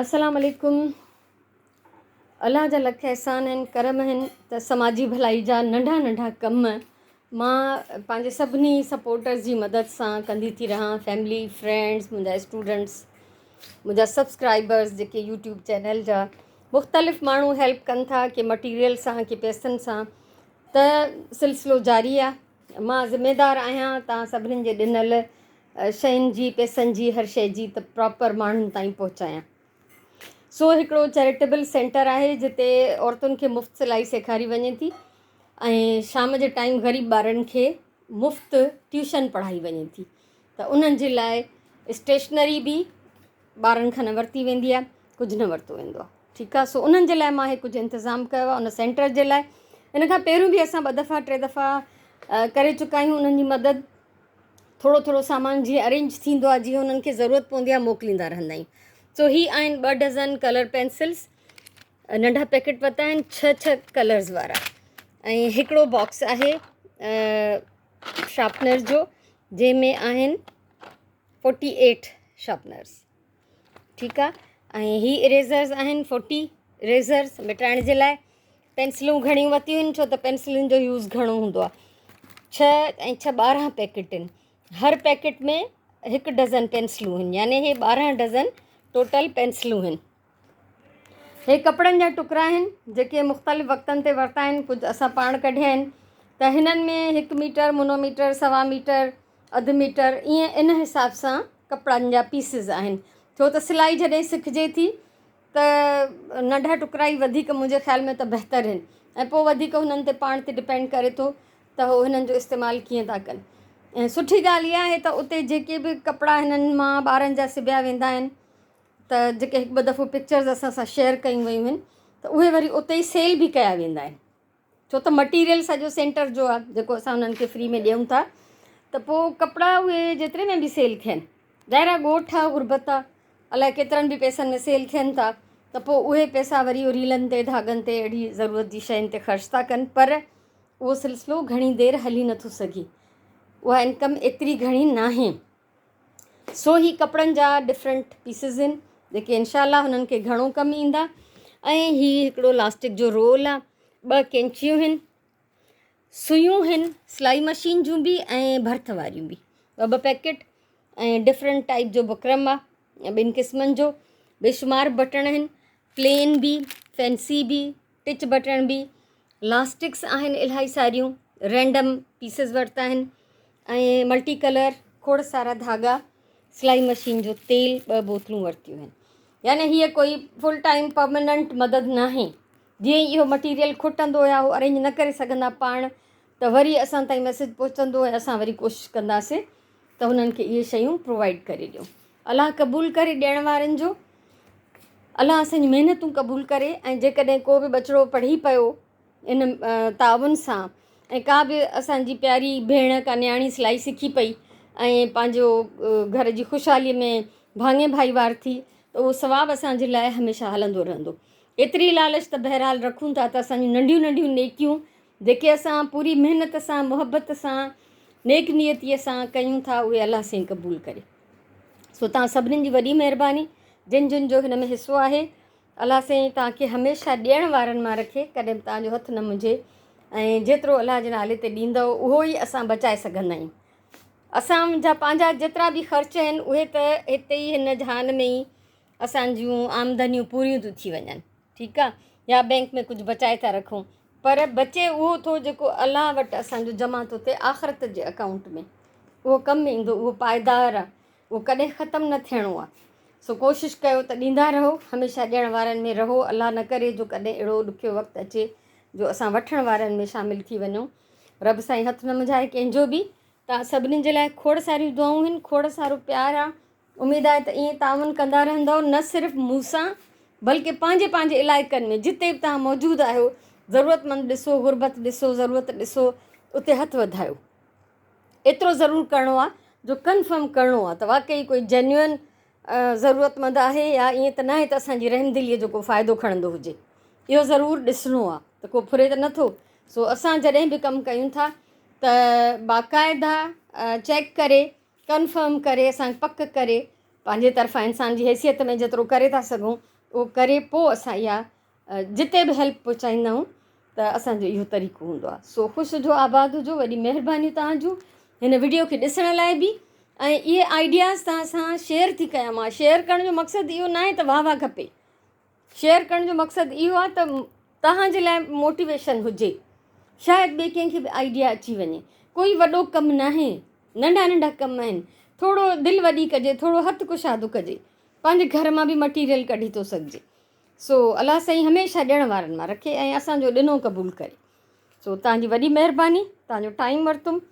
السلام عليڪم الله جا لک احسان آهن ڪرم آهن ته سماجي ڀلائي جا ننڍا ننڍا ڪم مان پنهنجي سڀني سپورٽرز جي مدد سان ڪندي ٿي رهان فيملي فرينڊس منهنجا اسٽوڊنٽس منهنجا سبسڪرائبرز جيڪي يوٽيوب چينل جا مختلف ماڻهو هيلپ ڪن ٿا ڪي مٽيريل سان ڪي پئسن سان ته سلسلو جاري آهي مان ذميدار آهيان توهان سڀني جي ڏنل شين جي پئسن جي هر شيء جي ته پراپر ماڻهن تائين پهچايان. سو هڪڙو چيريٽيبل سينٽر آهي جتي عورتن کي مفت سلائي سيکاري وڃي ٿي ۽ شام جي ٽائيم غريب ٻارن کي مفت ٽيوشن پڙهائي وڃي ٿي ته انهن جي لاء اسٽيشنري به ٻارن کان نه ورتي ويندي آهي ڪجهه نه ورتو ويندو آهي ٺيڪ آهي سو انهن جي لاء مان هي ڪجهه انتظام ڪيو آهي ان سينٽر جي لاء ان کان پهريون به اسان ٻه دفعا ٽي دفعا ڪري چڪا آهيون انهن جي مدد ٿورو ٿورو سامان جيئن ارينج ٿيندو آهي جيئن انهن کي ضرورت پوندي آهي موڪليندا رهندا آهيون سو هي آهن ٻه ڊزن ڪلر پينسلس ننڍا پيڪيٽ ورتا آهن ڇهه ڇهه ڪلرز وارا ۽ هڪڙو باڪس آهي شارپنر جو جنهن ۾ آهن فورٽي ايٽ شارپنرس ٺيڪ آهي ۽ هي اريزرز آهن فورٽي اريزرز مٽائڻ جي لاء پينسلون گهڻيون ورتيون آهن ڇو ته پينسلن جو يوز گهڻو هوندو آهي ڇهه ۽ ڇهه 12 پيڪيٽ آهن هر پيڪيٽ ۾ هڪ ڊزن پينسلون آهن يعني هي 12 ڊزن ٽوٽل پينسلون آهن هي ڪپڙن جا ٽڪرا آهن جيڪي مختلف وقتن تي ورتا آهن ڪجهه اسان پاڻ ڪڍيا آهن ته هنن ۾ هڪ ميٽر منو ميٽر سوا ميٽر اڌ ميٽر ائين ان حساب سان ڪپڙن جا پيسز آهن ڇو ته سلائي جڏهن سکجي ٿي ته ننڍا ٽڪرا ئي وڌيڪ منهنجي خيال ۾ ته بهتر آهن ۽ پوء وڌيڪ هنن تي پاڻ تي ڊپينڊ ڪري ٿو ته هو هنن جو استعمال ڪيئن ٿا ڪن ۽ سٺي ڳالهه اها آهي ته اتي جيڪي به ڪپڙا هنن مان ٻارن جا سبيا ويندا آهن ته جيڪي هڪ ٻه دفعو پڪچرز اسان سان شيئر ڪيون ويون آهن ته اهي وري اتي ئي سيل به ڪيا ويندا آهن ڇو ته مٽيريل سڄو سينٽر جو آهي جيڪو اسان انهن کي فري ۾ ڏيون ٿا ته پوء ڪپڙا اهي جيتري ۾ به سيل ٿين ظاهر آهي ڳوٺ آهي غربت آهي الائي ڪيترن به پئسن ۾ سيل ٿين ٿا ته پوء اهي پئسا وري ريلن تي ڌاڳن تي اهڙي ضرورت جي شين تي خرچ ٿا ڪن پر اهو سلسلو گهڻي دير هلي نٿو سگهي اها انڪم ايتري گهڻي ناهي سو هي ڪپڙن جا ڊفرنٽ پيسز آهن جيڪي انشاء الله هنن کي گهڻو ڪم ايندا ۽ هي هڪڙو لاسٽڪ جو رول آهي ٻه ڪينچيون آهن سيون آهن سلائي مشين جون به ۽ ڀرت واريون به ٻه ٻه پيڪيٽ ۽ ڊفرنٽ ٽائپ جو بڪرم آهي ٻن قسمن جو بيشمار بٽڻ آهن پلين به فينسي به ٽچ بٽڻ به لاسٽڪس آهن الاهي ساريون رينڊم پيسز ورتا آهن ۽ ملٽي ڪلر کوڙ سارا ڌاڳا سلائي مشين جو تيل ٻه بوتلون ورتيون آهن يعني هيء ڪوئي فل ٽائيم پرماننٽ مدد ناهي جيئن ئي اهو مٽيريل کٽندو يا هو ارينج نه ڪري سگهندا پاڻ ته وري اسان تائين ميسيج پهچندو ۽ اسان وري ڪوشش ڪنداسين ته هنن کي اهي شيون پرووائيڊ ڪري ڏيون الله قبول ڪري ڏيڻ وارن جو الله اسان جون محنتون قبول ڪري ۽ جيڪڏهن ڪو به ٻچڙو پڙهي پيو ان تعاون سان ۽ ڪا به اسان جي پياري ڀيڻ ڪا نياڻي سلائي سکي پئي ۽ پنهنجو گهر جي خوشحالي ۾ ڀاڱي ڀائيوار ٿي ته اهو ثواب اسان جي لاء هميشه هلندو رهندو ايتري لالچ ته بهرحال رکون ٿا ته اسان جون ننڍيون ننڍيون نيڪيون جيڪي اسان پوري محنت سان محبت سان نيڪ نيتي سان ڪيون ٿا اهي الله سائين قبول ڪري سو توهان سڀني جي وڏي مهرباني جن جن جو هن ۾ حصو آهي الله سائين توهان کي هميشه ڏيڻ وارن مان رکي ڪڏهن به توهان جو هٿ نه منجهي ۽ جيترو الله جي نالي تي ڏيندؤ اهو ئي اسان بچائي سگهندا آهيون اسان جا پنهنجا جيترا به خرچ آهن اهي ته هتي ئي هن جهان ۾ ئي اسان جون آمدنيون پوريون ٿيون ٿي وڃن ٺيڪ آ يا بينڪ ۾ ڪجهه بچائي ٿا رکون پر بچي اهو ٿو جيڪو الله وٽ اسان جو جمع ٿو ٿئي آخرت جي اڪائونٽ ۾ اهو ڪم ايندو اهو پائيدار آ اهو ڪڏهن ختم نه ٿيڻو آ سو ڪوشش ڪيو ته ڏيندا رهو هميشه ڏيڻ وارن ۾ رهو الله نه ڪري جو ڪڏهن اهڙو ڏکيو وقت اچي جو اسان وٺڻ وارن ۾ شامل ٿي وڃون رب سائين هٿ نه منجهائي ڪنهن جو به توهان سڀني جي لاء کوڙ ساريون دعائون آهن کوڙ سارو پيار آ اميد آهي ته ائين تعاون ڪندا رهندؤ نه صرف مون سان بلڪه پنهنجي پنهنجي علائقن ۾ جتي به توهان موجود آهيو ضرورتمند ڏسو غربت ڏسو ضرورت ڏسو اتي هٿ وڌايو ايترو ضرور ڪرڻو آهي جو ڪنفرم ڪرڻو آهي ته واقعي ڪوئي جينيوئن ضرورتمند آهي يا ائين ته ناهي ته اسان جي رحمدليء جو ڪو فائدو کڻندو هجي اهو ضرور ڏسڻو آهي ته ڪو ڦري ته نٿو سو اسان جڏهن به ڪم ڪيون ٿا ته باقاعده چيڪ ڪري ڪنفرم ڪري اسان پڪ ڪري پنهنجي طرفان انسان جي حيثيت ۾ جيترو ڪري ٿا سگهون اهو ڪري پوء اسان اها جتي به هيلپ پهچائيندا آهيون ته اسانجو اهو طريقو هوندو آهي سو خوش هجو آباد هجو وڏي مهربانيون توهان جون هن وڊيو کي ڏسڻ لاء به ۽ اهي آئيڊياز توهان سان شيئر ٿي ڪيان مان شيئر ڪرڻ جو مقصد اهو ناهي ته واهه واهه کپي شيئر ڪرڻ جو مقصد اهو آهي ته توهان جي لاء موٽيويشن هجي شايد ٻئي ڪنهن کي به آئيڊيا اچي وڃي ڪوئي وڏو ڪم ناهي ننڍا ننڍا ڪم آهن ٿورو دل وڏي ڪجي ٿورو هٿ ڪشادو ڪجي پنهنجي گهر مان به مٽيريل ڪڍي ٿو سگهجي سو الله سائين هميشه ڏيڻ وارن مان رکي ۽ اسان جو ڏنو قبول ڪري سو توهان جي وڏي مهرباني توهان جو ٽائيم ورتم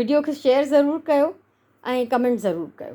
وڊيو کي شيئر ضرور ڪيو ۽ ڪمينٽ ضرور ڪيو.